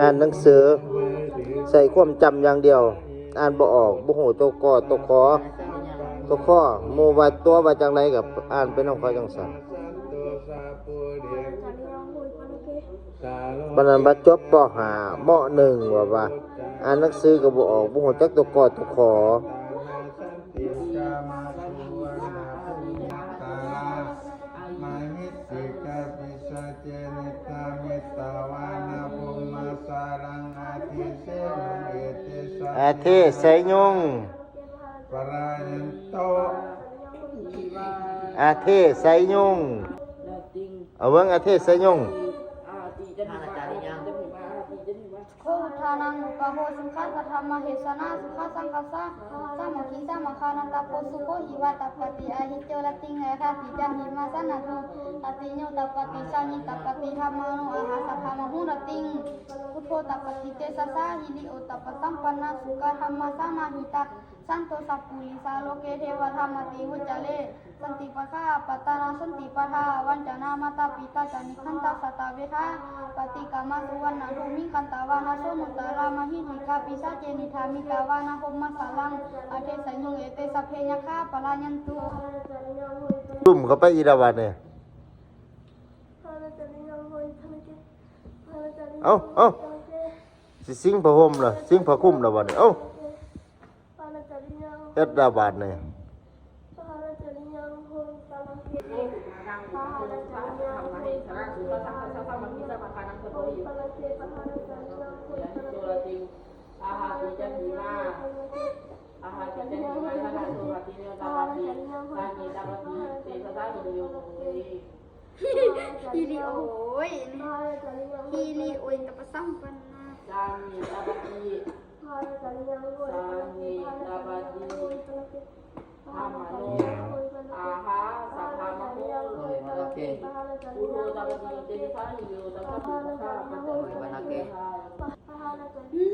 ອ່ານໜັງສື ໃຊ້ຄວາມຈຳຢ່າງດຽວ, ອ່ານບໍ່ອອກ, ບໍ່ຮູ້ຕົວກໍຕົວຂອ ຕົວຄອ, ໝູ່ວ່າຕົວວ່າຈັ່ງໃດກໍອ່ານໄປນຳເຂົາຈັ່ງຊັ້ນ. ປານນັ້ນວ່າຈົບ ປໍຫ້າ ມໍໜຶ່ງ ວ່າ ວ່າອ່ານໜັງສືກໍບໍ່ອອກ, ບໍ່ຮູ້ຈັກຕົວກໍຕົວຂອ. ອາເທໄຊຍຸງ ອາເທໄຊຍຸງ ເອົາເບິ່ງ ອາເທໄຊຍຸງ. ໂຄ ອຸທານັງ ໂອປະໂຫ ສຸຂະ ສະທຳມະເຫສະນາ ສຸຂະ ສັງຄະສາ ສາມັກຄີ ສາມັກຄາ ນັນຕະໂພ ສຸໂຂ ຫິວະ ຕະປະຕິ ອະຫິໂຈ ລະຕິງ ອາທາຕິ ຈັນຫິມາ ສະນະໂທ ຕະຕິໂຍ ຕະປະຕິ ຊານິ ຕະປະຕິ ທຳມານຸ ອາຫາ ສະພາ ມະໂຫ ລະຕິງ ພຸດໂທ ຕະປະຕິ ເຕຊະສາ ຫິລິໂອ ຕະປະສຳປັນນາ ສຸກະ ທຳມະ ສະມາຫິຕາ ສັນໂຕ ສັບປູລິສາ ໂລເກ ເທວະ ທາມະຕິ ວະຈາເລ ສັນຕິປະຄາ ອາປະຕານາ ສັນຕິປະທາ ອາວັນຈະນາ ມາຕາ ປິຕາ ຈານິຄັນຕາ ສະຕາ ເວທາ ປະຕິກາມາ ສຸວັນນະໂທ ມິງກັນຕາ ວານາ ໂສມຸດຕາລາ ມະຫິທິກາ ປີສາເຈ ນິທາມິກາ ວານາ ໂຮມມະສາລັງ ອາເທໄຊຍຸງ ເອເຕ ສັບເພ ຍັກຂາ ປະລາຍັນຕຸ ຈຸ້ມເຂົ້າໄປອີກແລ້ວບາດນີ້. ເອົາ ເອົາ ຊິສິງຜ້າຫົ່ມລະ ສິງຜ້າຄຸມລະບາດນີ້. ເອົາ ເຮັດລະບາດນີ້. ຫິລິໂອຍ ຫິລິໂອຍ ຕະປະສຳປັນນາ ທຳມະໂນ ອາຫາ ສະພາມະໂນ ໂອເຄ ໂອເຄ.